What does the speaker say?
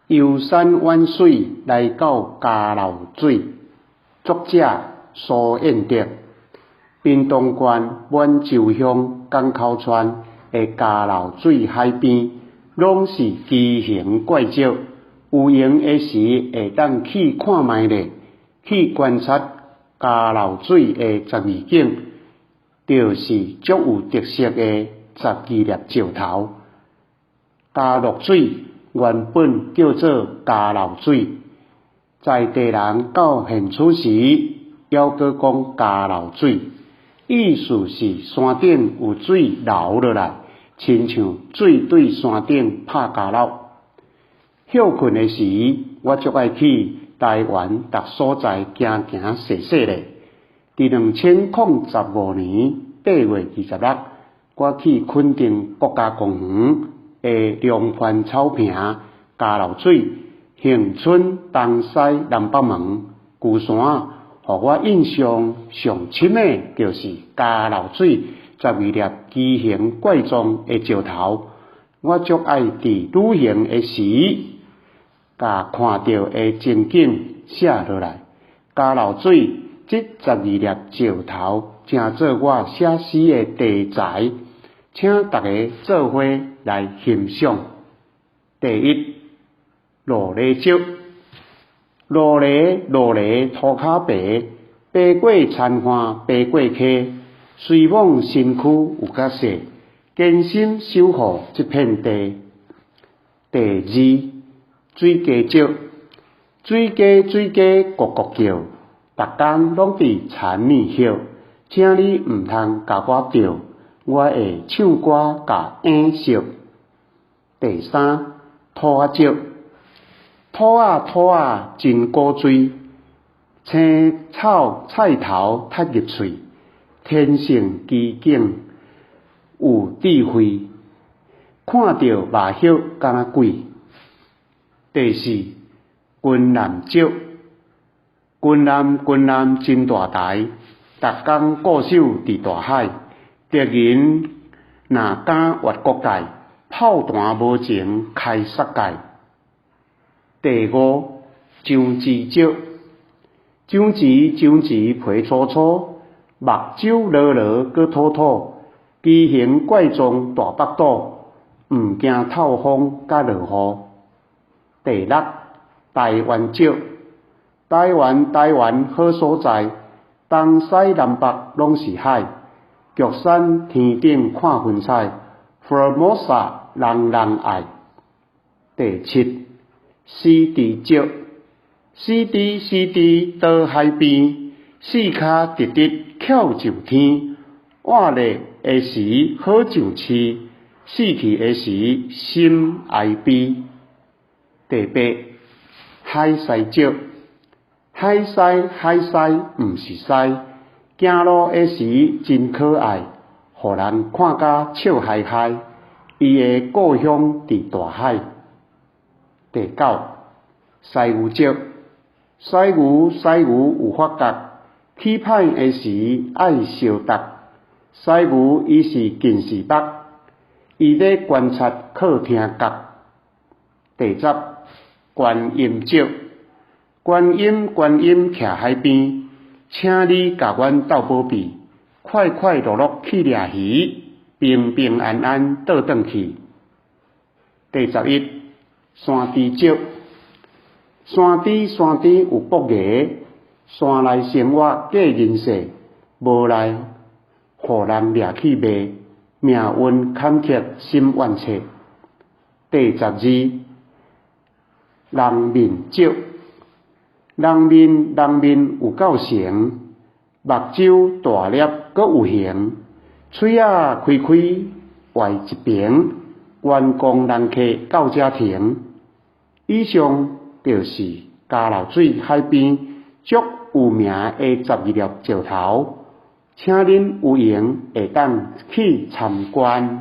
遊山玩水來到交流水，作者蘇彥德。屏東縣滿州鄉港口村的交流水海邊，攏是奇形怪石。有閒的時會當去看覓咧，去觀察交流水的十二景，就是足有特色的十二粒石頭。交樂水原本叫做交流水，在地人到現此時猶閣講交流水，意思是山頂有水流落來，親像水對山頂拍交流。歇睏的時，我足愛去台灣逐所在行行踅踅咧。佇2015年8月26，我去墾丁國家公園的龍番草坪、交流水、恆春東西南北門、龜山，予我印象上深的，就是交流水十二粒奇形怪狀的石頭。我足愛佇旅行的時，共看著的情景寫落來。交流水這十二粒石頭，成做我寫詩的題材，請大家做伙來欣賞。第一，蘆梨石，蘆梨蘆梨塗跤白，爬過田岸爬過溪，雖罔身軀有較細，堅心守護這片地。第二，水雞石，水雞水雞咕咕叫，逐工攏佇田裡歇，請你毋通共我釣，我會唱歌共嬰惜。第三，兔仔石，兔仔兔仔真古錐，青草菜頭踢入喙，天性機警有智慧，看著肉葉敢若鬼。第四，軍艦石，軍艦軍艦真大台，逐工固守佇大海，敵人若敢越國界，炮彈無情開殺戒。第五，樟子石，樟子樟子皮粗粗，目睭濁濁閣凸凸，奇形怪狀大腹肚，毋驚透風佮落雨。第六，台灣石，台灣台灣好所在，東西南北攏是海，玉山天頂看雲彩，Formosa 人人愛。第七，死豬石，死豬死豬倒海邊，四跤直直翹上天，活咧的時好像飼，死去的時心哀悲。第八，海獅石，海獅海獅毋是獅，行路的時真可愛，予人看甲笑嗨嗨。伊的故鄉佇大海。第九，犀牛石，犀牛犀牛有發覺，起歹的時愛相搭。犀牛伊是近視目，伊咧觀察靠聽覺。第十，觀音石，觀音觀音徛海邊，請你共阮鬥保庇，快快樂樂去掠魚，平平安安倒轉去。第十一，山豬石，山豬山豬有箔牙，山內生活過人世，無奈予人掠去賣，命運坎坷心怨切。第十二，人面石，人面人面有夠神，目睭大粒閣有形，喙仔開開歪一爿，懸公人客到遮停。以上就是交流水海邊足有名的十二粒石頭，請恁有閒會當去參觀。